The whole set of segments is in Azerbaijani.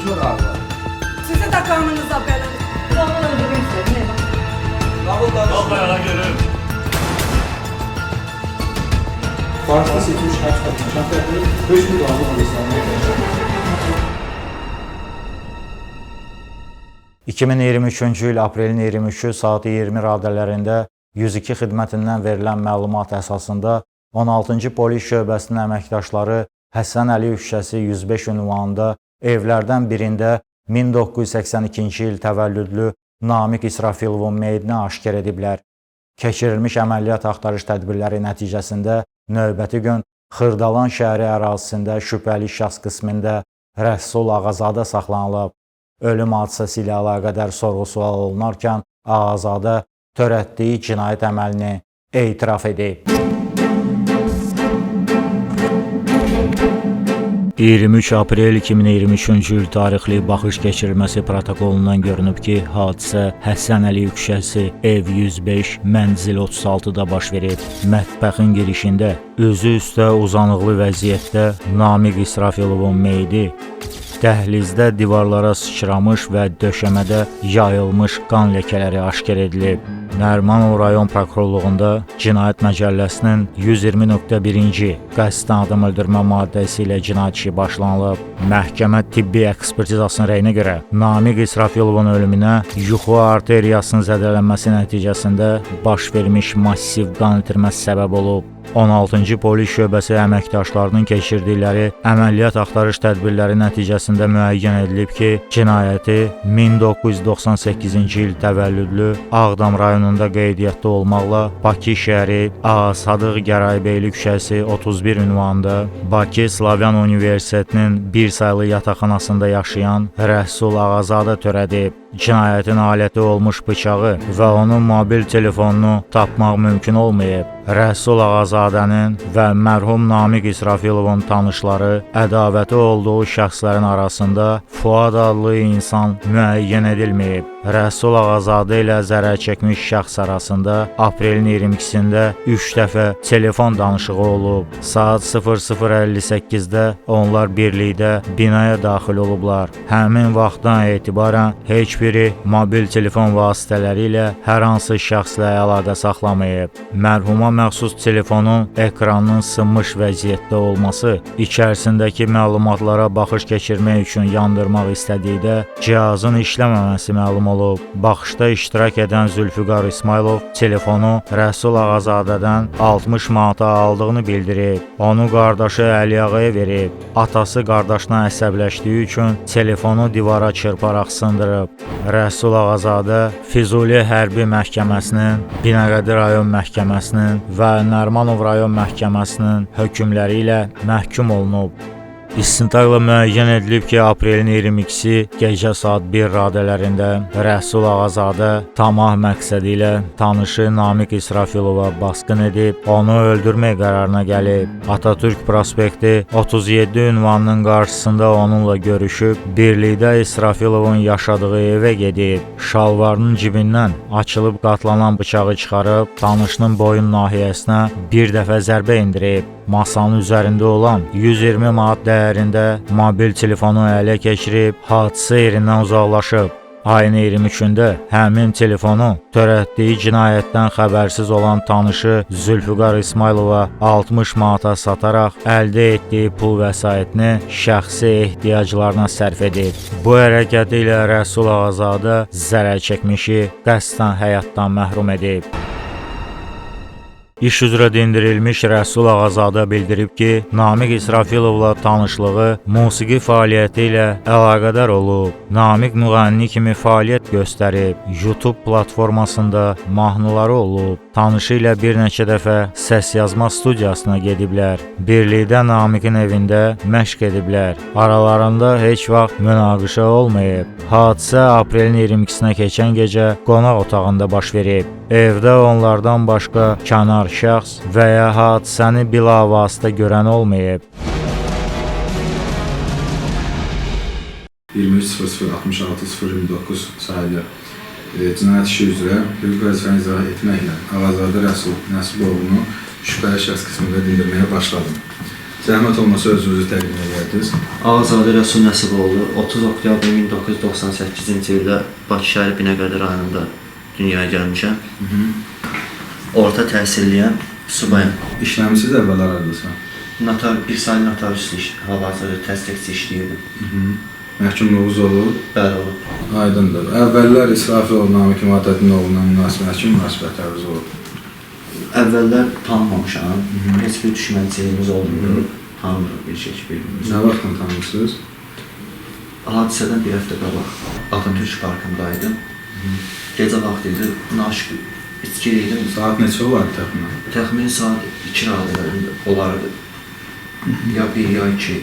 Öldürsün abi. Sizi də qanınıza belə. Canını öldürmək istədim. Vallahi görürüm. Bağışda seçilmiş həbs qətimkan tədbiri hökm qanun hissəsinə 2023-cü il aprelin 23-ü saat 20 radələrində 102 xidmətindən verilən məlumat əsasında 16-cı polis şöbəsinin əməkdaşları Həsən Əliyev küçəsi 105 ünvanında evlərdən birində 1982-ci il təvəllüdlü Namiq İsrafilovun meyidini aşkar ediblər. Keçirilmiş əməliyyat axtarış tədbirləri nəticəsində növbəti gün Xırdalan şəhəri ərazisində şübhəli şəxs qismində Rəsul Ağazadə saxlanılıb. Ölüm hadisəsi ilə əlaqədar sorğu-sual olunarkən Ağazadə törətdiyi cinayət əməlini etiraf edib. 23 aprel 2023-cü il tarixli baxış keçirilməsi protokolundan görünüb ki, hadisə Həsən Əliyev küçəsi, ev 105, mənzil 36-da baş verib. Mətbəxin girişində özü üstə uzanıqlı vəziyyətdə Namiq İsrafilovun meyidi dəhlizdə divarlara sıçramış və döşəmədə yayılmış qan ləkələri aşkar edilib. Nərimanov rayon prokurorluğunda Cinayət Məcəlləsinin 120.1-ci qəsdən adam öldürmə maddəsi ilə cinayət işi başlanılıb. Məhkəmə tibbi ekspertizasının rəyinə görə Namiq İsrafilovun ölümünə yuxu arteriyasının zədələnməsi nəticəsində baş vermiş massiv qan itirməsi səbəb olub. 16-cı polis şöbəsi əməkdaşlarının keçirdikləri əməliyyat axtarış tədbirləri nəticəsində müəyyən edilib ki, cinayəti 1998-ci il təvəllüdlü Ağdam rayonunda qeydiyyatda olmaqla Bakı şəhəri Ağasadıq Gəraybeyli küçəsi 31 ünvanında Bakı Slavyan Universitetinin bir saylı yataqxanasında yaşayan Rəsul Ağazadə törədib. Cinayətin aləti olmuş bıçağı və onun mobil telefonunu tapmaq mümkün olmayıb. Rəsul Ağazadənin və mərhum Namiq İsrafilovun tanışları ədavəti olduğu şəxslərin arasında Fuad adlı insan müəyyən edilməyib. Rəsul Ağazadə ilə zərər çəkmiş şəxs arasında aprelin 22-sində 3 dəfə telefon danışığı olub. Saat 00:58-də onlar birlikdə binaya daxil olublar. Həmin vaxtdan etibarən heç biri mobil telefon vasitələri ilə hər hansı şəxslə əlaqə saxlamayıb. Mərhuma məxsus telefonun ekranının sınmış vəziyyətdə olması, içərisindəki məlumatlara baxış keçirmək üçün yandırmaq istədikdə cihazın işləməməsi məlum olub. Baxışda iştirak edən Zülfüqar İsmailov telefonu Rəsul Ağazadədən 60 manata aldığını bildirib. Onu qardaşı Əli Ağaya verib. Atası qardaşına əsəbləşdiyi üçün telefonu divara çırparaq sındırıb. Rəsul Ağazadə Füzuli Hərbi Məhkəməsinin, Binəqədi rayon məhkəməsinin və Nərimanov rayon məhkəməsinin hökmləri ilə məhkum olunub. İstintaqla müəyyən edilib ki, aprelin 22-si gecə saat 1 radələrində Rəsul Ağazadə tamah məqsədi ilə tanışı Namiq İsrafilova basqın edib, onu öldürmək qərarına gəlib. Atatürk prospekti 37 ünvanının qarşısında onunla görüşüb, birlikdə İsrafilovun yaşadığı evə gedib. Şalvarının cibindən açılıb qatlanan bıçağı çıxarıb, tanışının boyun nahiyəsinə bir dəfə zərbə endirib. Masanın üzərində olan 120 manat dəyərində mobil telefonu ələ keçirib, hadisə yerindən uzaqlaşıb. Ayın 23-ündə həmin telefonu törətdiyi cinayətdən xəbərsiz olan tanışı Zülfüqar İsmailova 60 manata sataraq əldə etdiyi pul vəsaitini şəxsi ehtiyaclarına sərf edib. Bu hərəkəti ilə Rəsul Ağazadə zərər çəkmişi qəsdən həyatdan məhrum edib. İş üzrə dindirilmiş Rəsul Ağazadə bildirib ki, Namiq İsrafilovla tanışlığı musiqi fəaliyyəti ilə əlaqədar olub. Namiq müğənni kimi fəaliyyət göstərib, YouTube platformasında mahnıları olub. Tanışı ilə bir neçə dəfə səs yazma studiyasına gediblər. Birlikdə Namiqin evində məşq ediblər. Aralarında heç vaxt münaqişə olmayıb. Hadisə aprelin 22-sinə keçən gecə qonaq otağında baş verib. Evdə onlardan başqa kənar şəxs və ya hadisəni bilavasitə görən olmayıb. 23.00.66.029 sayılı cinayət işi üzrə hüquqi vəzifəni icra etməklə Ağazadə Rəsul Nəsiboğlunu şübhəli şəxs qismində dindirməyə başladım. Zəhmət olmasa özünüzü təqdim edərdiniz. Ağazadə Rəsul Nəsiboğlu 30 oktyabr 1998-ci ildə Bakı şəhəri Binəqədi rayonunda dünyaya gəlmişəm. Orta təhsilliyəm, subayam. İşləmisiniz əvvəllər hardasa? Notar, bir saylı notarius iş, hal-hazırda təsdiqçi işləyirdim. Məhkumluğunuz olub? Bəli, olub. Aydındır. Əvvəllər İsrafilov Namiq İmadəddin oğluna münasibət, kim münasibətləriniz olub? Əvvəllər tanımamışam. Heç bir düşmənçiliyimiz olmur. Tanımırıq bir şey ki, birbirimizi. Nə vaxtdan tanımısınız? Hadisədən bir həftə qabaq Atatürk parkındaydım. Gecə vaxtı idi, naşıq içki idim. Saat neçə olardı təxminən? Təxmini saat 2 radələrində olardı. Ya 1, ya 2.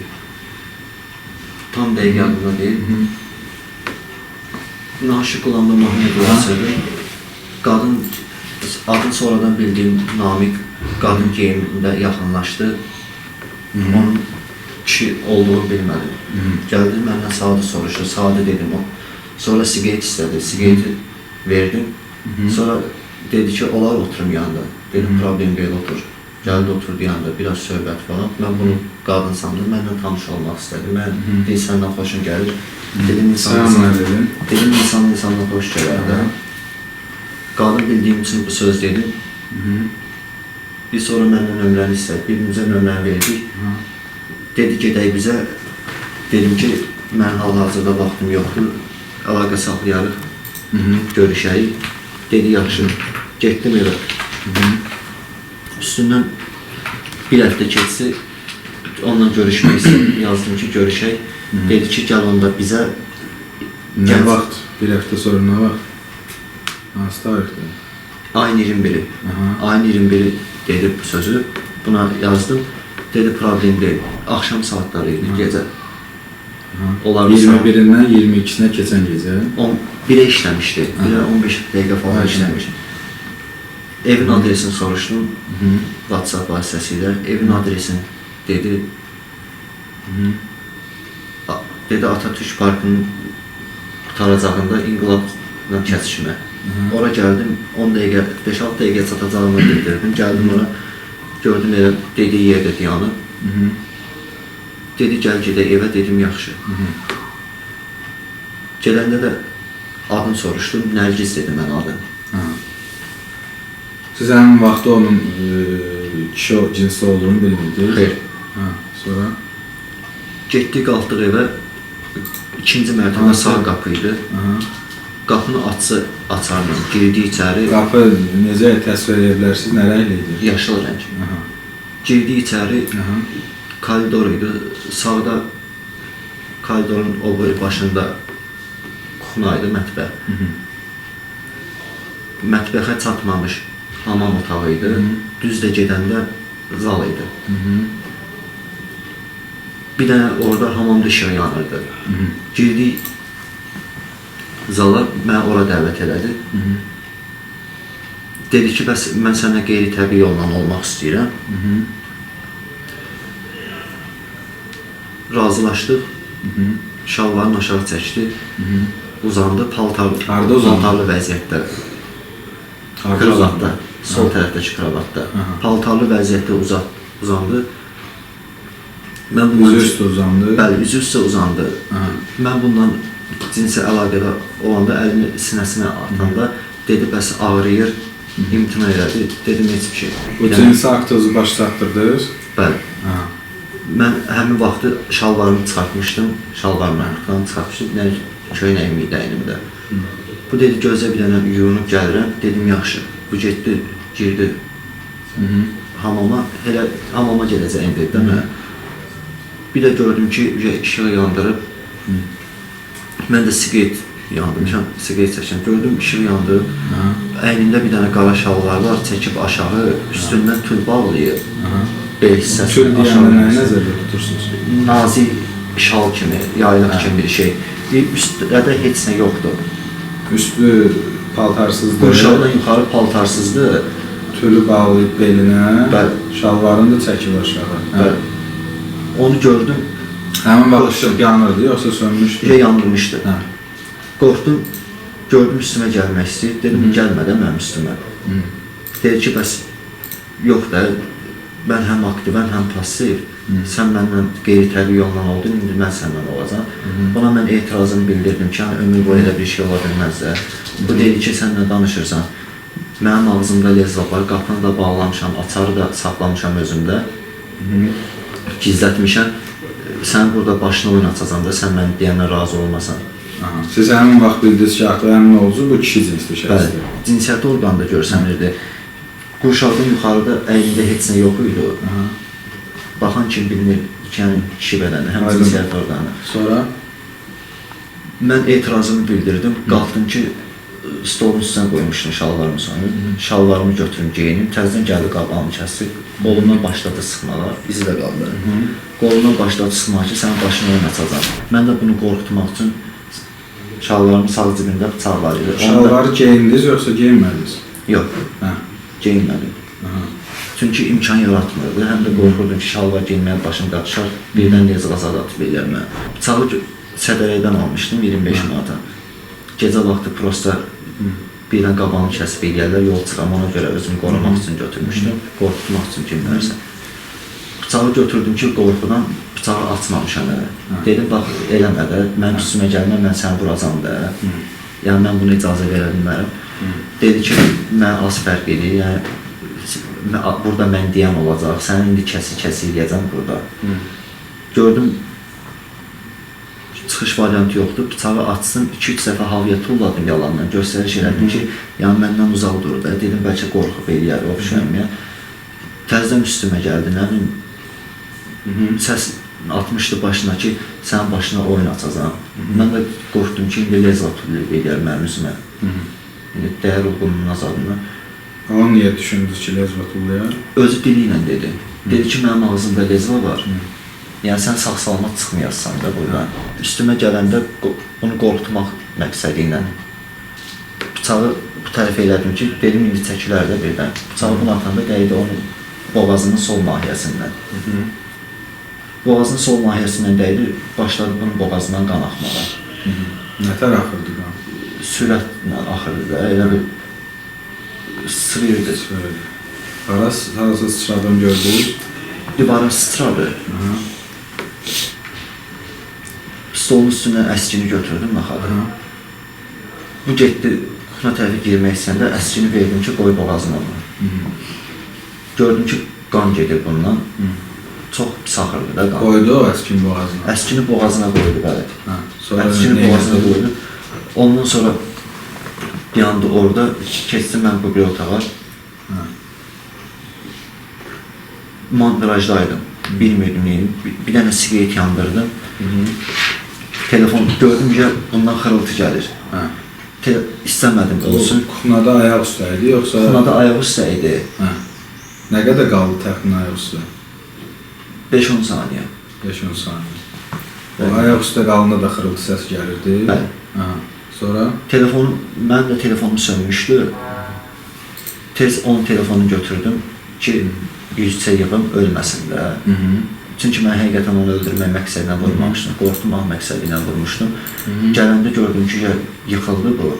Tam dəqiq yadımda deyil. Naşıq olanda mahnıya qulaq asırdım. Qadın, adını sonradan bildiyim Namiq qadın geyimində yaxınlaşdı. Onun kişi olduğunu bilmədim. Gəldi məndən saatı soruşdu. Saatı dedim o. Sonra siqaret istədi. Siqareti verdim. Sonra dedi ki, olar oturum yanında. Dedim, problem deyil, otur. Gəldi oturdu yanında, biraz söhbət falan. Mən bunu qadın sandım, mənlə tanış olmaq istədi. Mən deyil, səndən xoşum gəlir. Dedim, insan, Sən mənə dedin. dedim, insan insandan xoş gələr də. Qadın bildiyim üçün bu söz dedim. Bir sonra məndən nömrəni istədi. Bir-birimizə nömrəni verdik. Dedi, gedək bizə. Dedim ki, mən hal-hazırda vaxtım yoxdur. Əlaqə saxlayarıq, görüşərik. Dedi, yaxşı. Getdim evə. Üstündən bir həftə keçdi. Onunla görüşmək istədim. Yazdım ki, görüşək. Dedi ki, gəl onda bizə. Nə Gəl. vaxt? Bir həftə sonra nə vaxt? Hansı tarixdə? Ayın 21-i. Ayın 21-i dedi bu sözü. Buna yazdım. Dedi, problem deyil. Axşam saatları idi, gecə. Olar 21-dən 22-sinə keçən gecə. 1-ə işləmişdi. 1-ə 15 dəqiqə falan işləmişdi. Evin adresini soruşdum. WhatsApp vasitəsilə. Evin adresini dedi. Dedi, Atatürk Parkının qurtaracağında İnqilabla kəsişmə. Ora gəldim, 10 dəqiqə, 5-6 dəqiqə çatacağımı bildirdim. Gəldim ora, gördüm elə dediyi yerdə dayanıb. Dedi, gəl gedək evə, dedim, yaxşı. Gedəndə də adını soruşdum, Nərgiz dedi mənə adını. Siz həmin vaxtda onun kişi cinsi olduğunu bilmirdiniz? Xeyr. Sonra? Getdik, qalxdıq evə, ikinci mərtəbə sağ qapı idi. Qapını açsa, açarla, girdi içəri. Qapı necə təsvir edə bilərsiniz, nə rəngli idi? Yaşıl rəng. Girdi içəri, koridor idi. Sağda koridorun o biri başında kuxna idi, mətbəx. Mətbəxə çatmamış hamam otağı idi. Düz də gedəndə zal idi. Bir dənə orada hamamda işıq yanırdı. Girdik zala, məni ora dəvət elədi. Dedi ki, bəs mən sənə qeyri-təbii yolla olmaq istəyirəm. Razılaşdıq. Şalvarını aşağı çəkdi. Uzandı, Harda uzandı? paltarlı vəziyyətdə. Harda Kravatda, sol tərəfdəki kravatda. Paltarlı vəziyyətdə uzandı. Mən bundan Üzü üstə uzandı. Bəli, üzü üstə uzandı. Mən bundan cinsi əlaqədə olanda əlini sinəsinə atanda dedi, bəs ağrıyır, imtina elədi. Dedim, heç bir şey. Bu cinsi aktı özü başa çatdırdınız? Bəli. Mən həmin vaxtı şalvarımı çıxartmışdım, şalvarımı qıfdan çıxartmışdım, nə köynəyim idi əynimdə. Bu dedi, gözlə bir dənə yuyunub gəlirəm. Dedim, yaxşı. Bu getdi, girdi hamama, elə hamama gedəcəyim dedi də mənə. Bir də gördüm ki, işığı yandırıb. Mən də siqaret yandırmışam, siqaret çəkirəm. Gördüm, işığı yandırıb. Əynində bir dənə qara şalvar var, çəkib aşağı, üstündən tül bağlayıb. Bel hissəsini Tül deyəndə aşağı nəyi nəzərdə tutursunuz? Nazik şal kimi, yaylıq kimi bir şey. Üstdə də heç nə yoxdur. Üstü paltarsızdır. Qurşaqdan yuxarı paltarsızdır. Tülü bağlayıb belinə, Bəli. şalvarını da çəkib aşağı. Bəli. Onu gördüm, Həmin vaxt işıq yanırdı, yoxsa sönmüşdü? ya yandırmışdı. Qorxdum, gördüm üstümə gəlmək istəyir. Dedim, gəlmə də mənim üstümə. Dedi ki, bəs yox da, Mən həm aktivəm, həm passiv. Sən mənlə qeyri-təbii yolla oldun, indi mən səndən olacam. Buna mən etirazımı bildirdim ki, yəni ömür boyu elə bir şey ola bilməz də. Bu dedi ki, sən nə danışırsan? Mənim ağzımda lezva var, qapını da bağlamışam, açarı da saxlamışam özümdə. Gizlətmişəm. Sən burada başını oynatacam da, sən mən deyənə razı olmasan. Aha. Siz həmin vaxt bildiniz ki, artıq əmin oldunuz bu kişi cinsli Bəli, şəxsdir. cinsiyyəti orqanı da görsənirdi. Qurşaqdan yuxarıda əynində heç nə yox idi. Aha. Baxan kim bilinir ki, yəni kişi bədəni, həm Aydın. cinsiyyət orqanı. Sonra Mən etirazımı bildirdim. Qalxdım ki, stolun üstünə qoymuşdum şalvarımı sonra. Şalvarımı götürüm, geyinim. Təzədən gəldi qabağımı kəsdi. Qolumdan başladı sıxmalar, izi də qaldı. Qolumdan başladı sıxmağa ki, sənin başını oynatacam. Mən də bunu qorxutmaq üçün şalvarımın sağ cibində bıçaq var idi. Onu da- şalvarı geyindiniz yoxsa geyinmədiniz? Yox, Hə. geyinmədim. Aha. Çünki imkan yaratmırdı. Həm də qorxurdum ki, şalvar geyinməyə başım qatışar, birdən lezğa zad atıb eləyər mənə. Bıçağı sədərəkdən almışdım 25 manata. Gecə vaxtı prosta birdən qabağını kəsib eləyərlər, yol çıxam ona görə özümü qorumaq üçün götürmüşdüm, qorxutmaq üçün kimlərsə. Bıçağı götürdüm ki, qorxudan bıçağı açmamışam elə. Dedim, bax, eləmə də, mənim üstümə gəlmə, mən səni vuracam da. Yəni, mən buna icazə verə bilmərəm. Dedi ki, mən az fərq eləyir, yəni, burada mən deyən olacaq, səni indi kəsi-kəsi eləyəcəm burada. Gördüm, çıxış variantı yoxdur, bıçağı açsın, 2-3 dəfə havaya tulladım yalandan, göstəriş elədim ki, yəni məndən uzaq dur da, dedim, bəlkə qorxub eləyər, oxşaymaya. Təzədən üstümə gəldi, nə bilim, səs atmışdı başına ki, sənin başına oyun açacam. Mən də qorxdum ki, indi lezva tullayıb eləyər mənim üzümə. İndi dəyər uyğunluğuna zadına. Onu niyə düşündünüz ki, lezva tullayar? Özü dili ilə dedi. Dedi ki, mənim ağzımda lezva var. Yəni sən sağ-salamat çıxmayasan da buradan. Üstümə gələndə bunu qorxutmaq məqsədi ilə bıçağı bu tərəfə elədim ki, dedim indi çəkilər də birdən. Bıçağı bunu atanda dəydi onun boğazının sol nahiyəsindən. Boğazının sol nahiyəsindən dəydi, başladı bunun boğazından qan axmağa. Nətər axırdı qan? Sürətlə axırdı da, elə bir sıçrayırdı. Söyledi. Harasa sıçradığını gördünüz? Divara sıçradı. Aha. Stolun üstündən əskini götürdüm, naxadı. Bu getdi, kuxuna tərəfə girmək istəyəndə əskini verdim ki, qoy boğazına onu. Gördüm ki, qan gedir bundan. Çox pis axırdı da qan. Qoydu o əskin boğazına. Əskini boğazına qoydu, bəli. Hə. Sonra Əskini nə boğazına etdi? qoydu. Ondan sonra yandı orada, keçdim mən bu bir otağa. Hə. Mandrajdaydım. Bilmirdim neyim. Bir dənə siqaret yandırdım. Telefon gördüm ki, bundan xırıltı gəlir. Hə. İstəmədim O olsun. kuxunada ayaq üstə idi yoxsa? Kuxunada ayaq üstə idi. Hə. Nə qədər qaldı təxminən ayaq üstə? 5-10 saniyə. 5-10 saniyə. O Bəli. ayaq üstə qalanda da xırıltı səs gəlirdi. Bəli. Hə. Sonra Telefon, mənim də telefonum sönmüşdü. Tez onun telefonunu götürdüm ki, yüzcə yığım, ölməsin də. Çünki mən həqiqətən onu öldürmək məqsədi ilə vurmamışdım, qorxutmaq məqsədi ilə vurmuşdum. Gələndə gördüm ki, yıxıldı bu.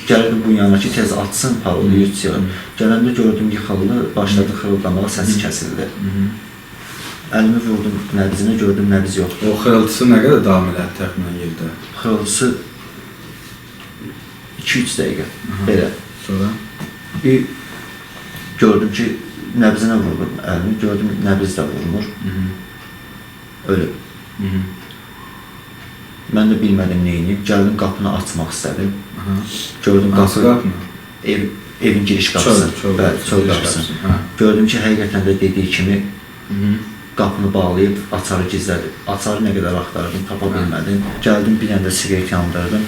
Gəldim bu yana ki, tez atsın parolu, yüzcə yığım. Gələndə gördüm yıxıldı, başladı xırıldamağa, səsi kəsildi. Əlimi vurdum nəbzinə, gördüm nəbz yoxdur. O xırıltısı nə qədər davam elədi təxminən yerdə? Xırıltısı 2-3 dəqiqə belə. Sonra Bir gördüm ki, nəbzinə vurdum əlimi, gördüm nəbiz də vurmur, ölüb. Mən də bilmədim nə edeyim. Gəldim qapını açmaq istədim. Gördüm Hansı qapı qapını? Evin giriş qapısı. Çöl, Bəli, çöl giriş qapısı. qapısı, hə. Gördüm ki, həqiqətən də dediyi kimi qapını bağlayıb açarı gizlədib. Açarı nə qədər axtardım, tapa bilmədim. Gəldim bir dənə də siqaret yandırdım.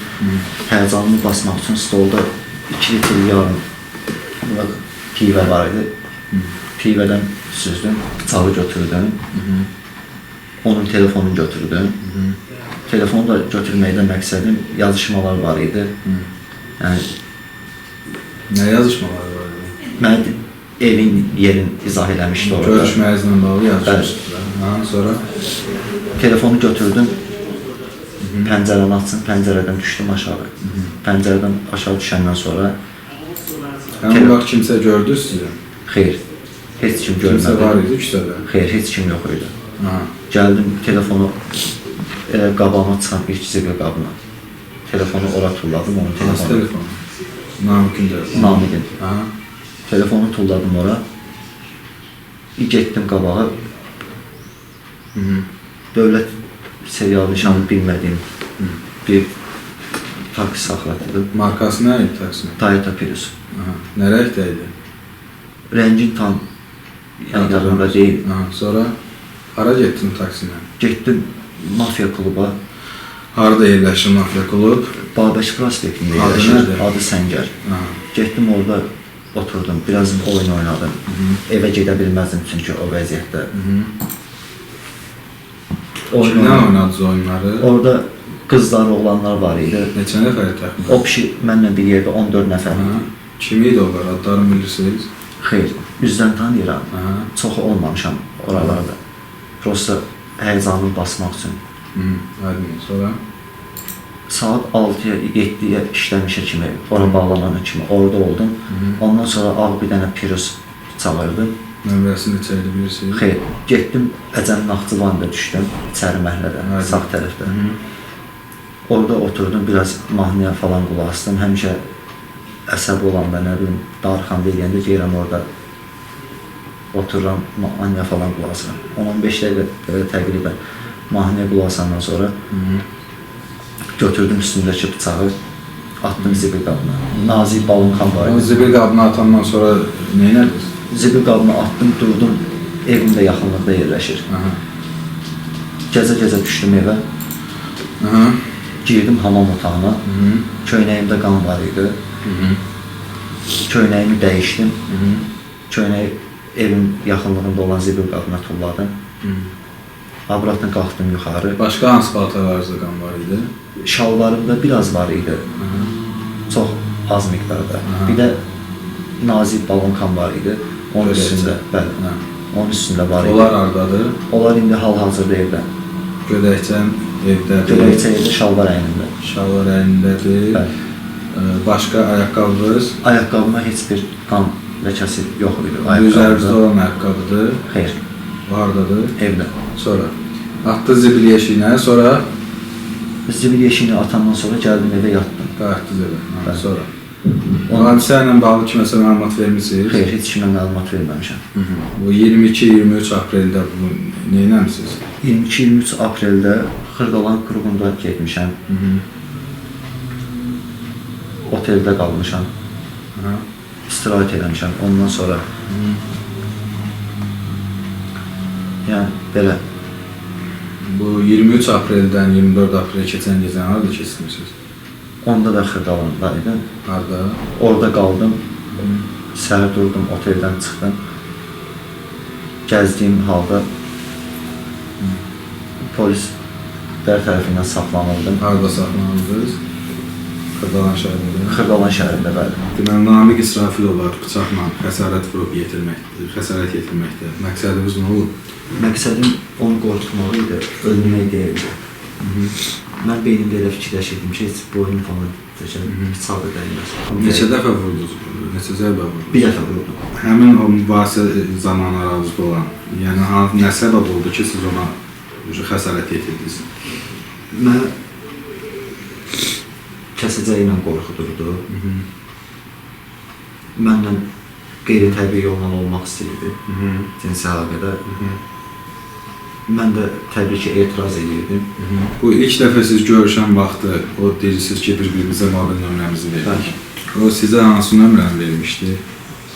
Həyəcanımı basmaq üçün stolda 2 litr yarım pivə var idi. Pivədən süzdüm, bıçağı götürdüm. Onun telefonunu götürdüm. Telefonu da götürməkdə məqsədim yazışmalar var idi. Yəni Nə yazışmaları var idi? Mən evin yerin izah eləmişdi orada. Görüşməyinizlə bağlı yazışmışdılar. Ha, sonra Telefonu götürdüm. Pəncərəni açdım, pəncərədən düşdüm aşağı. Pəncərədən aşağı düşəndən sonra həmin vaxt kimsə gördü sizi? Xeyr. Heç kim görmədi. Kimsə var idi küçədə? Xeyr, heç kim yox idi. Aha. Gəldim telefonu elə qabağıma çıxan bir zibil qabına. Telefonu ora tulladım, onun Hansı telefonu. telefon? Namiqin telefonu. Namiqin. Aha. Telefonu tulladım ora. Getdim qabağa. Dövlət serial nişanı bilmədiyim bir taksi saxlatdım. Markası nə idi taksinin? Toyota Prius. Aha. Nə rəngdə idi? Rəngin tam yəni yadımda deyil. Aha. Sonra hara getdin taksi ilə? Getdim mafiya kluba. Harada yerləşir mafiya klub? Babək prospektində Adı yerləşir. nədir? Adı Səngər. Aha. Getdim orada oturdum, biraz oyun oynadım. Evə gedə bilməzdim çünki o vəziyyətdə. Oyun Kimdən oynadım. oynadınız oyunları? Orada qızlar, oğlanlar var idi. Neçə nəfər təxminən? O kişi mənlə bir yerdə 14 nəfər Aha. idi. Kim idi onlar? Adlarını bilirsiniz? Xeyr, üzdən tanıyıram. Aha. Çoxu olmamışam oralarda. Prosta həyəcanımı basmaq üçün. Hı, aydın. Sonra? Saat 6-ya, 7-yə işləmişə kimi, ora bağlanana kimi orada oldum. Ondan sonra ağ bir dənə Prius çağırdım. Nömrəsini neçə idi bilirsiniz? Xeyr, getdim Əcəm Naxçıvanda düşdüm, içəri məhəllədə, Aydın. sağ tərəfdə. Orada oturdum, biraz mahnıya falan qulaq asdım. Həmişə əsəbi olanda, nə bilim, darıxanda eləyəndə gəlirəm orada otururam, mahnıya falan qulaq asıram. 10-15 dəqiqə belə təqribən mahnıya qulaq asandan sonra götürdüm üstündəki bıçağı, atdım zibil qabına. Nazik balonkan var O idi. zibil qabına atandan sonra nə elədiniz? Zibil qabına atdım, durdum, evim də yaxınlıqda yerləşir. Aha. Gəzə-gəzə düşdüm evə, Aha. girdim hamam otağına. Köynəyimdə qan var idi. Köynəyimi dəyişdim. Köynəyi evin yaxınlığında olan zibil qabına tulladım. Abratdan qalxdım yuxarı. Başqa hansı paltarlarınızda qan var idi? Şalvarımda biraz var idi. Çox az miqdarda. Bir də nazik balonkan var idi. Onun Göstəricə. üstündə, bəli. Hə. Onun üstündə var idi. Onlar hardadır? Onlar indi hal-hazırda evdə. Gödəkçən evdədir. Gödəkçə evdə, şalvar əynimdə. Şalvar əynindədir. Bəli. Başqa ayaqqabınız? Ayaqqabıma heç bir qan ləkəsi yox idi. Üzərinizdə Ayaqqabımda. olan ayaqqabıdır. Xeyr, O hardadır? evdə. Sonra atdı zibil yeşiyinə, sonra Zibil yeşiyini atandan sonra gəldim evə yatdım. qayıtdınız evə. Ha, Bəli. sonra. O hadisə ilə bağlı kiməsə məlumat vermisiniz? Xeyr, heç kimə məlumat verməmişəm. Hı -hı. Bu 22-23 apreldə bu nə etmisiniz? 22-23 apreldə Xırdalan Kruqunda getmişəm. Hı -hı. Oteldə qalmışam. Aha. İstirahət eləmişəm. Ondan sonra yəni belə Bu 23 apreldən 24 aprelə keçən gecəni harada keçirmisiniz? Onda da Xırdalanda idim. Harda? Orada qaldım. Səhər durdum, oteldən çıxdım. Gəzdiyim halda polislər tərəfindən saxlanıldım. Harada saxlanıldınız? Xırdalan şəhərində. Xırdalan şəhərində, bəli. Deməli, Namiq İsrafilova bıçaqla xəsarət vurub yetirməkdir, xəsarət yetirməkdir. Məqsədiniz nə olub? Məqsədim onu qorxutmaq idi, öldürmək deyildi. Mən beynimdə elə fikirləşirdim ki, heç boynu falan təkər bıçaq da dəyməz. Neçə dəfə vurdunuz? Neçə zərbə vurdunuz? Bir dəfə vurdum. Həmin o mübahisə zamanı aranızda olan, yəni nə səbəb oldu ki, siz ona xəsarət yetirdiniz? Mənə kəsəcəyi ilə qorxudurdu. Mənlə qeyri-təbii yolla olmaq istəyirdi, cinsi əlaqədə. Mən də təbii ki, etiraz edirdim. Bu ilk dəfə siz görüşən vaxtı o deyirsiniz ki, bir-birimizə mobil nömrəmizi verdik. O sizə hansı nömrəni vermişdi?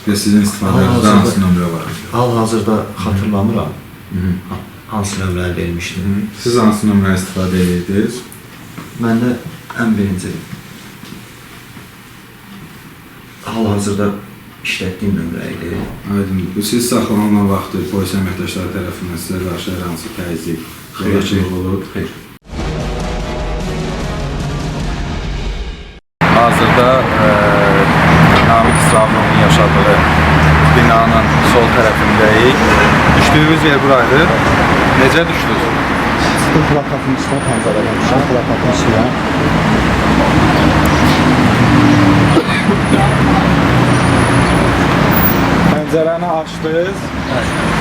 Və sizin istifadənizdə hansı nömrə var idi? Hal-hazırda xatırlamıram hansı nömrəni vermişdim. Siz hansı nömrəni istifadə edirdiniz? Məndə ən birinci hal-hazırda işlətdiyim nömrə idi. Aydın. Bu siz saxlanılan vaxtı polis əməkdaşları tərəfindən sizə qarşı hər hansı təzyiq, zorakılıq olub? Xeyr. Hazırda Namiq İsrafilovun yaşadığı binanın sol tərəfindəyik. Düşdüyünüz yer buraydı. Necə düşdünüz? Çıxdım plakatın üstünə, pəncərədən düşdüm plakatın üstünə. Pəncərəni açdınız.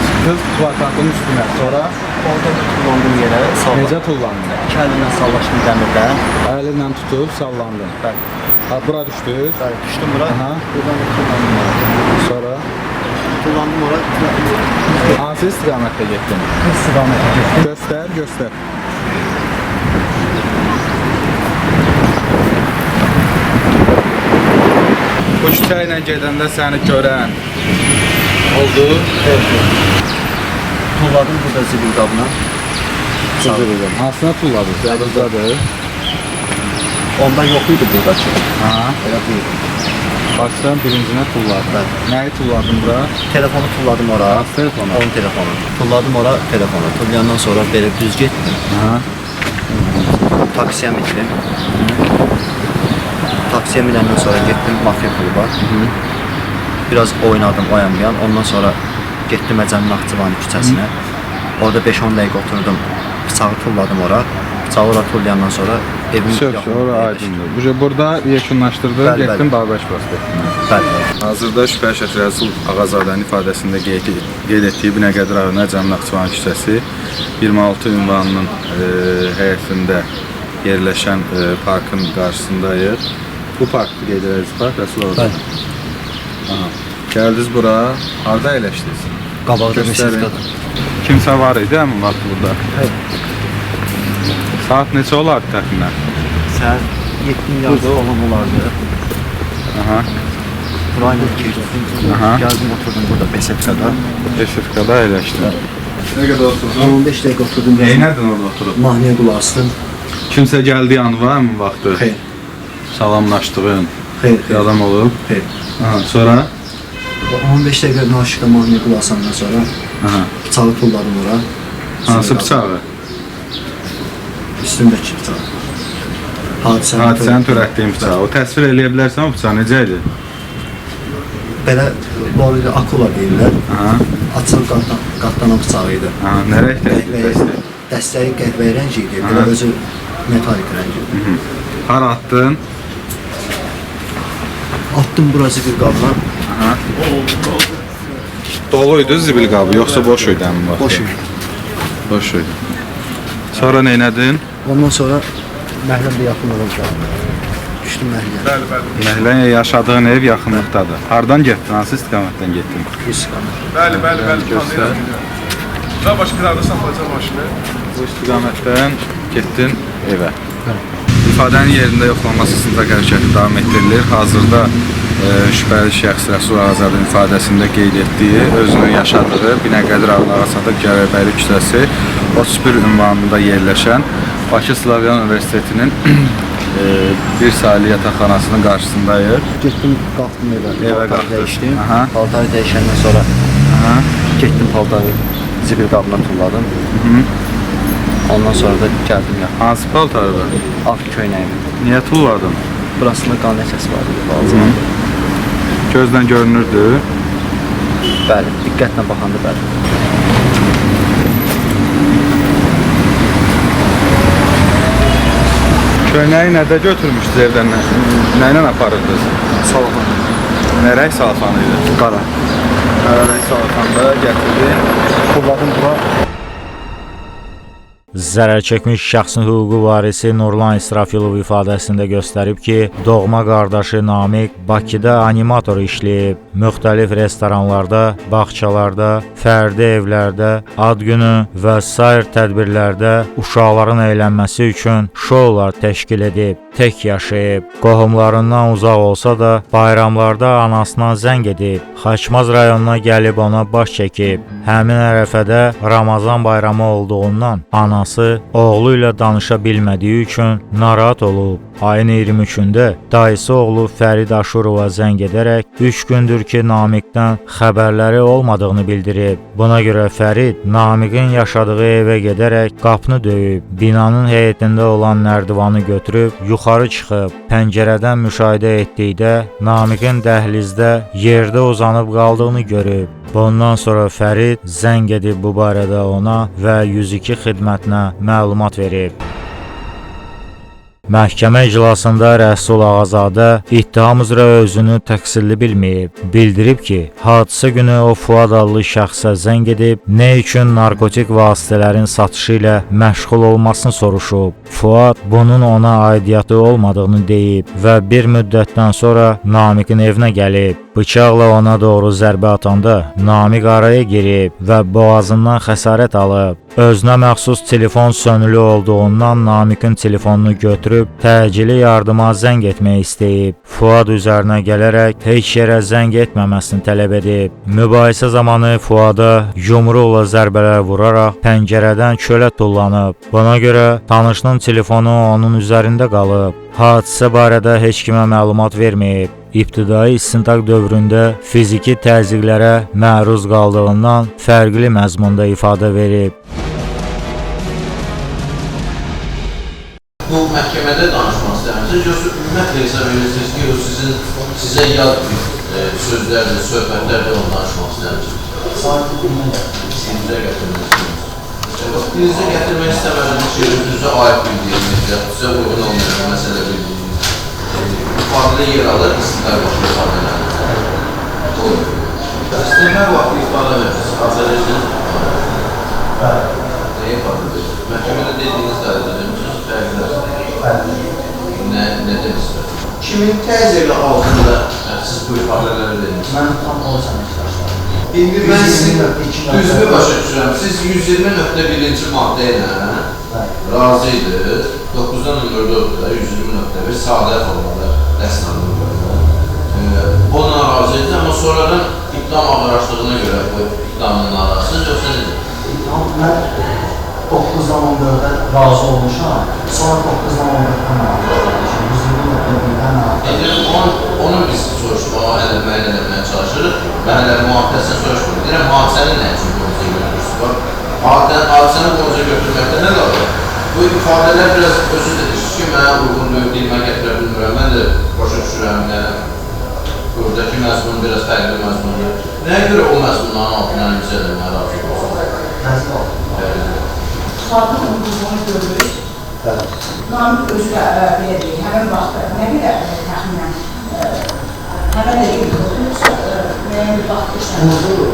Çıxdınız plakatın üstünə. Sonra Orada da tullandım yerə. Sallan. necə tullandın? İki əlimlə sallaşdım dəmirdən. Əlinlə tutub sallandın. Bəli. Ha, bura düşdünüz. Bəli, düşdüm bura. Aha. Buradan da tullandım ora. Sonra Tullandım ora. hansı istiqamətdə getdin? İstiqamətə getdim. Göstər, göstər. Bu küçə ilə gedəndə səni görən oldu. Evet. Tulladım burada zibil qabına. Üzr Hansına tulladınız? Yadınızdadır. Onda yox idi buradakı. Ha. Elə bu idi. Başdan birincinə tulladın. Bəli. Nəyi tulladın bura? Telefonu tulladım ora. Hansı telefonu? Onun telefonu. Tulladım ora telefonu. Tullayandan sonra belə düz getdim. Ha. Taksiyə mindim. Taksiyə minəndən sonra getdim mafiya kluba. Biraz oynadım o yan bu yan. Ondan sonra getdim Əcəmi Naxçıvani küçəsinə. Orada 5-10 dəqiqə oturdum. Bıçağı tulladım ora. Bıçağı ora tullayandan sonra evin Söz, yaxınlığına ora yerləşdim. aydındır. Bu burada yekunlaşdırdın, Bəli, getdin bəli. Babək prospektinə. Bəli. Hazırda şübhəli şəxs Rəsul Ağazadənin ifadəsində qeyd etdiyi Binəqədi rayonu Əcəmi Naxçıvan küçəsi 26 ünvanının həyətində yerləşən parkın qarşısındayıq. Bu park qeyd edəcəyiniz park Rəsul Ağazadə. Bəli. Aha. Gəldiniz bura, harda əyləşdiniz? Qabaqda Göstərin. beşikdə. Kimsə var idi həmin vaxt burada? Xeyr. Saat neçə olardı təxminən? Səhər 7-nin yarısı falan olardı. Aha. Burayla keçdim. Aha. Gəldim oturdum burada besetkada. Beşikdə əyləşdin. Nə qədər oturdun? 15 dəqiqə oturdum. biraz Neynədin orada oturub? Mahnıya qulaq asdım. Kimsə gəldi yanına həmin vaxtı? Xeyr. Salamlaşdığın Xeyr, bir xeyr. adam olub? Xeyr. Aha, sonra? 15 dəqiqə naşıqda mahnıya qulaq asandan sonra Aha. bıçağı tulladım ora. Hansı bıçağı? Üstündəki bıçağı. Hadisənin, Hadisənin törətdiyin bıçağı. O təsvir eləyə bilərsən o bıçağı necə idi? Belə lorida akula deyirlər. Aha. Açıq qatlanan bıçağı idi. Aha, nə rəngdə idi? Qəhvəyi, dəstəyi qəhvəyi rəng idi. Belə Aha. özü metalik rəng idi. Hara atdın? Atdım bura zibil qabına. Aha. Dolu idi zibil qabı, yoxsa boş idi həmin vaxt? Boş idi. Boş idi. Sonra neynədin? Ondan sonra məhləm də yaxın olunca düşdüm məhəlləyə. Bəli, bəli. Məhəlləyə yaşadığın ev yaxınlıqdadır. Hardan getdin? Hansı istiqamətdən getdin? İstiqamət. Bəli, bəli, bəli. Göstər. Daha başqa qıraqda saxlayacaq maşını. Bu istiqamətdən getdin evə. İfadənin yerində yoxlanması istintaq hərəkəti davam etdirilir. Hazırda şübhəli şəxs Rəsul Ağazadənin ifadəsində qeyd etdiyi, özünün yaşadığı Binəqədi rayonu Ağasadıq Gərəbəyli küçəsi 31 ünvanında yerləşən Bakı Slavyan Universitetinin bir saylı yataqxanasının qarşısındayıq. Getdim, qalxdım evə. Evə Paltarı qalxdın. dəyişdim. Aha. Paltarı dəyişəndən sonra Aha. getdim paltarı zibil qabına tulladım. Ondan sonra da gəldim yaxın. Hansı paltarı? Ağ köynəyimi. Niyə tulladın? Burasında qan ləkəsi var idi, balaca. Gözlə görünürdü. Bəli, diqqətlə baxanda bəli. Köynəyi nədə götürmüşdünüz evdən? Nə ilə aparırdınız? Salafan. Nə rəng salafanı idi? Qara. Qara rəng salafanda gətirdin. Tulladım bura. Zərər çəkmiş şəxsin hüquqi varisi Nurlan İsrafilov ifadəsində göstərib ki, doğma qardaşı Namiq Bakıda animator işləyib, müxtəlif restoranlarda, bağçalarda, fərdi evlərdə, ad günü və sair tədbirlərdə uşaqların əylənməsi üçün şoular təşkil edib, tək yaşayıb, qohumlarından uzaq olsa da bayramlarda anasına zəng edib, Xaçmaz rayonuna gəlib ona baş çəkib. Həmin ərəfədə Ramazan bayramı olduğundan anası oğlu ilə danışa bilmədiyi üçün narahat olub. Ayın 23-ündə dayısı oğlu Fərid Aşurova zəng edərək 3 gündür ki, Namiqdən xəbərləri olmadığını bildirib. Buna görə Fərid Namiqin yaşadığı evə gedərək qapını döyüb, binanın həyətində olan nərdivanı götürüb yuxarı çıxıb. Pəncərədən müşahidə etdikdə Namiqin dəhlizdə yerdə uzanıb qaldığını görüb. Bundan sonra Fərid zəng edib bu barədə ona və 102 xidmətinə məlumat verib. Məhkəmə iclasında Rəsul Ağazadə ittiham üzrə özünü təqsirli bilməyib. Bildirib ki, hadisə günü o Fuad adlı şəxsə zəng edib, nə üçün narkotik vasitələrin satışı ilə məşğul olmasını soruşub. Fuad bunun ona aidiyyatı olmadığını deyib və bir müddətdən sonra Namiqin evinə gəlib. Bıçaqla ona doğru zərbə atanda Namiq araya girib və boğazından xəsarət alıb. Özünə məxsus telefon sönülü olduğundan Namiqin telefonunu götürüb təcili yardıma zəng etmək istəyib. Fuad üzərinə gələrək heç yerə zəng etməməsini tələb edib. Mübahisə zamanı Fuada yumruqla zərbələr vuraraq pəncərədən çölə tullanıb. Buna görə tanışının telefonu onun üzərində qalıb. Hadisə barədə heç kimə məlumat verməyib. İbtidai istintaq dövründə fiziki təzyiqlərə məruz qaldığından fərqli məzmunda ifadə verib. Bu məhkəmədə danışmaq istəmirsiniz, yoxsa ümumiyyətlə hesab edirsiniz ki, o sizin sizə yad bir sözlərlə, söhbətlərlə onu danışmaq istəmirsiniz? Dilinizə gətirmək istəmirsiniz. Dilinizə gətirmək istəmədiyiniz şey özünüzə aid bildiyiniz, sizə uyğun olmayan məsələ bildiyiniz ifadədə yer alır, istintaq vaxtı ifadələrində. Doğru. İstintaq vaxtı ifadə verirsiniz, ifadə verirsiniz. Nəyə ifadə verirsiniz? Məhkəmədə dediyiniz qaydada demişsiniz, fərqlər. Nə demişsiniz? Kimin təzyiqi altında siz bu ifadələri verirsiniz? Mən tam polis əməkdaşlarım. İndi mən sizin düzgün başa düşürəm. Siz 120.1-ci maddə ilə razı idiniz. 9-dan 14-də 120.1 sadə formada dəsnamı var. Onunla razı idiniz, amma sonradan ittiham ağırlaşdığına görə bu ittihamla narazısınız, yoxsa necə? Mən 9-dan 14-ə razı olmuşam, sonra 9-dan 14-dən narazı olmuşam, 120.1-dən narazı. İndi onu biz soruşmağa, müəyyən eləməyə çalışırıq. Mən hələ mühafizəsini soruşmuyorum. Deyirəm, hadisəni nə üçün boyunca götürürsünüz? Hadisəni boyunca götürməkdə nə qalır? Bu ifadələr biraz özü də deyir ki, mənə uyğun deyil, dilimə gətirə bilmirəm, mən də başa düşürəm, yəni buradakı məzmun biraz fərqli məzmundur. Nəyə görə o məzmunların altından imza eləməyə razı olursunuz? Təzyiq altında. Fuadın vurduğunu gördünüz. Bəli. Namiq özü də belə deyil, həmin vaxtda nə qədər təxminən həmin də yoxsa müəyyən bir vaxt işlənir. Vurdu.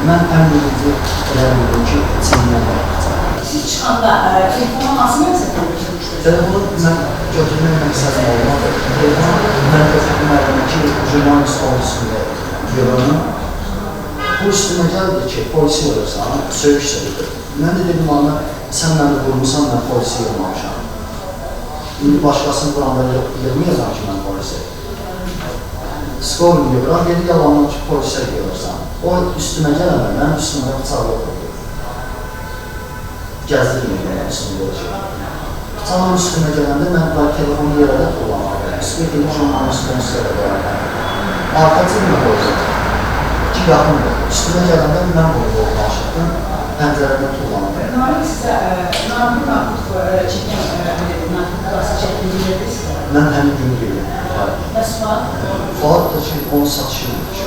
Mən ən birinci elə bildim ki, çiyindən baxacaq. Siz çıxanda telefonu hansı məqsədlə götürmüşdünüz? Telefonu mən götürmək məqsədim olmadı. Telefonu mən götürdüm əlimə ki, jurnalist stolun üstündə yığını. Bu üstümə gəldi ki, polisi yığırsan, söyüş söydü. Mən də dedim ona, sən məni vurmusan, mən polisi yığmamışam. İndi başqasını vuranda yığmayacam ki, mən polisi. Skorum yığıram, dedi yalandan ki, polisə yığırsan. O üstümə gələndə mənim üstümdə bıçaq yox idi. Gəzdirməyim yəni üstümdə ki. Bıçağın üstümə gələndə mən telefonu yerə də tullamadım. Üstümə dedim, jurnalist stolun üstə də qoyardım. Arxa cibimə qoydum ki, yaxındır. Üstümə gələndə mən bunu qoymamışdım. Pəncərədən tullandım. Namiq sizə Namiqin narkotik çəkən, narkotik vasitə çəkdiyini verdi sizə? Mən həmin günü bilirəm. Bəs Fuad? Fuad da ki, onun satışı imiş.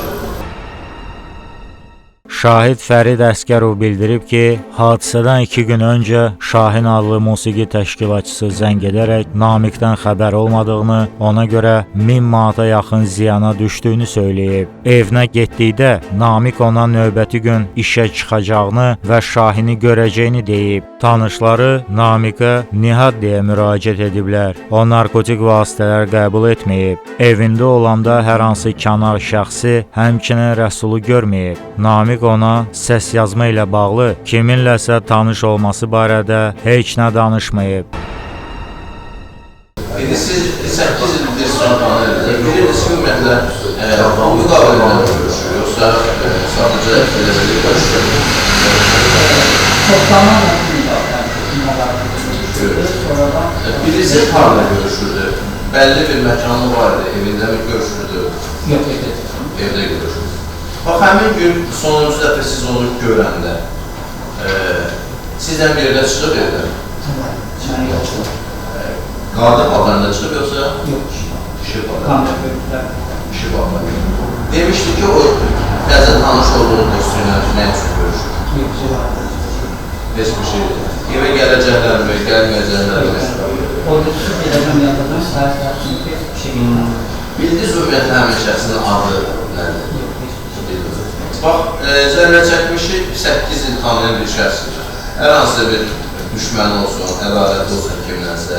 Şahid Fərid Əsgərov bildirib ki, hadisədən 2 gün öncə Şahin adlı musiqi təşkilatçısı zəng edərək Namiqdən xəbər olmadığını, ona görə 1000 manata yaxın ziyana düşdüyünü söyləyib. Evinə getdikdə Namiq ona növbəti gün işə çıxacağını və Şahini görəcəyini deyib. Tanışları Namiqə Nihat deyə müraciət ediblər. O narkotik vasitələr qəbul etməyib. Evində olanda hər hansı kənar şəxsi, həmçinin Rəsulu görməyib. Namiq ona səs yazma ilə bağlı kiminləsə tanış olması barədə heç nə danışmayıb. İndi siz 8 ildir tanıyırsınız. Bilirsiniz ki, ümumiyyətlə, müqavilə görüşür, yoxsa sadəcə elə-belə görüşür? Çoxdandan görüşürdü, sonradan... Birisi harada görüşürdü? Bəlli bir məkanı var idi, evində mi görüşürdü? Yox, evdə. Evdə görüşürdü. Bax, həmin gün sonuncu dəfə siz onu görəndə, sizdən bir yerdə çıxıb evdə? Mən yoxdur. Qadın paltarında çıxıb yoxsa? Yox, kişi paltarında. Kişi Kişi paltarında. Demişdi ki, o təzə tanış olduğu dostu ilə nə üçün görüşür? Yox, Heç bir şey. Evə gələcəklərmi, gəlməyəcəklərmi? Orada tutub gedəcəm, yatacam, səhər-səhər çünki işə getməm. Bildiniz ümumiyyətlə həmin şəxsin adı nədir? Yox, heç bir şey. Bildiniz. Bax, zərər çəkmişi 8 il tanıyan bir şəxsdir. Hər hansısa bir düşməni olsun, ədaləti olsun kimlənsə,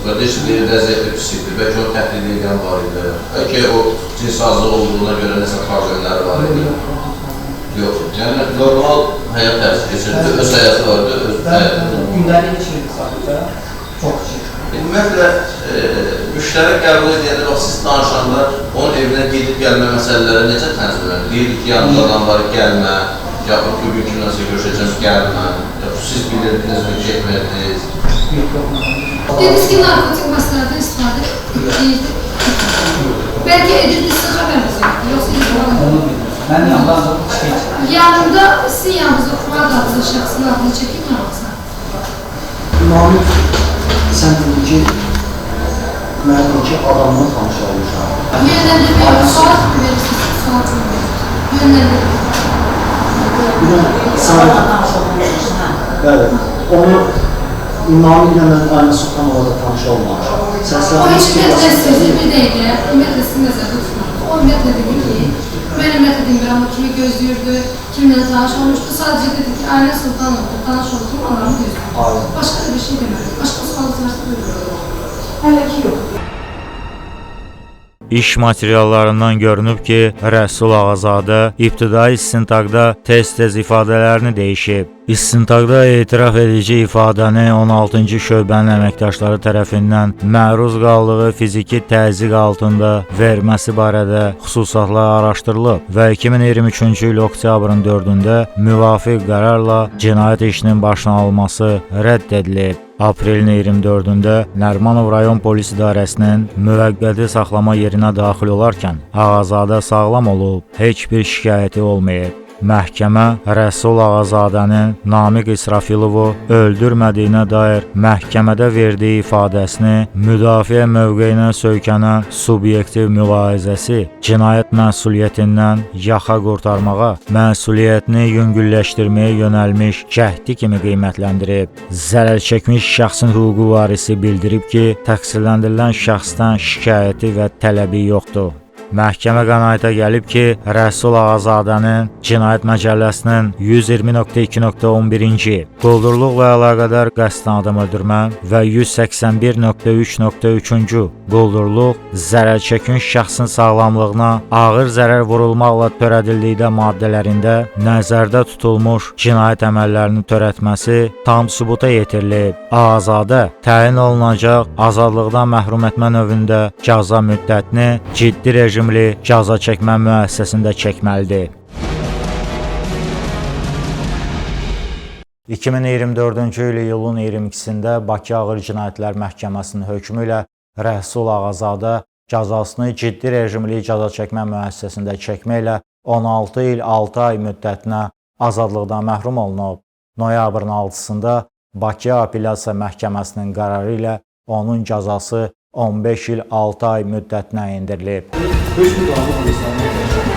və deyir, vəziyyəti pis idi, bəlkə onu təhdid edən var idi, bəlkə o cins azlığı olduğuna görə nəsə problemləri var idi. Yox, yəni normal həyat tərzi keçirdi, öz həyatı vardı, öz həyatı. Gündəlik içirdi sadəcə, çox içirdi. Ümumiyyətlə, müştərək qəbul edəndə, bax, siz danışanda onun evinə gedib gəlmə məsələləri necə tənzimlənir? Deyirdi ki, yanında adam var, gəlmə, yaxud bugün kimləsə görüşəcəm, gəlmə, yaxud siz bilirdinizmi, getmirdiniz? Yox, yox. Dediniz ki, narkotik məsələdən istifadə edirdi. Bəlkə edirdi, sizin xəbəriniz yoxdur, yoxsa edirdi? Onu bilmirəm. Mənim yanımda ancaq içki içirdi. Yanında, sizin yanınızda Fuad adlı şəxsin adını çəkin yoxsa? Namiq, sən dedin ki, mən iki adamla tanış olmuşam. Yönləndirmə yox, sual verirsiniz, sual cümlə. Yönləndirmə. Bir də sadəcə... Bəli, onu Namiqlə mən Ayna Sultanova da tanış olmamışam. O heç ümumiyyətlə sizi bir dəqiqə, ümumiyyətlə sizi nəzərdə tutmadı. O ümumiyyətlə dedi ki, mən ümumiyyətlə demirəm, o kimi gözləyirdi, kimlə tanış olmuşdu. Sadəcə dedi ki, Ayna Sultanovla tanış oldum, anamı gözləyirdi. Başqa da bir şey demədi. Başqa sualınız varsa buyurun. Hələ ki yox. İş materiallarından görünüb ki, Rəsul Ağazadə ibtidai istintaqda tez-tez ifadələrini dəyişib. İstintaqda etiraf edici ifadəni 16-cı şöbənin əməkdaşları tərəfindən məruz qaldığı fiziki təzyiq altında verməsi barədə xüsusatlar araşdırılıb və 2023-cü il oktyabrın 4-ündə müvafiq qərarla cinayət işinin başına alınması rədd edilib. Aprelin 24-ündə Nərimanov rayon polis idarəsinin müvəqqəti saxlama yerinə daxil olarkən Ağazadə sağlam olub, heç bir şikayəti olmayıb. Məhkəmə Rəsul Ağazadənin Namiq İsrafilovu öldürmədiyinə dair məhkəmədə verdiyi ifadəsini müdafiə mövqeyinə söykənən subyektiv mülahizəsi cinayət məsuliyyətindən yaxa qurtarmağa, məsuliyyətini yüngülləşdirməyə yönəlmiş cəhdi kimi qiymətləndirib. Zərər çəkmiş şəxsin hüquqi varisi bildirib ki, təqsirləndirilən şəxsdən şikayəti və tələbi yoxdur. Məhkəmə qənaətə gəlib ki, Rəsul Ağazadənin Cinayət Məcəlləsinin 120.2.11-ci quldurluqla əlaqədar qəsdən adam öldürmə və 181.3.3-cü quldurluq zərər çəkmiş şəxsin sağlamlığına ağır zərər vurulmaqla törədildikdə maddələrində nəzərdə tutulmuş cinayət əməllərini törətməsi tam sübuta yetirilib. Ağazadə təyin olunacaq azadlıqdan məhrum etmə növündə cəza müddətini ciddi rejimli cəza çəkmə müəssisəsində çəkməlidir. 2024-cü il iyulun 22-sində Bakı Ağır Cinayətlər Məhkəməsinin hökmü ilə Rəsul Ağazadə cəzasını ciddi rejimli cəza çəkmə müəssisəsində çəkməklə 16 il 6 ay müddətinə azadlıqdan məhrum olunub. Noyabrın 6-sında Bakı Apellyasiya Məhkəməsinin qərarı ilə onun cəzası 15 il 6 ay müddətinə endirilib. Hökmü qanun göstərməkdir.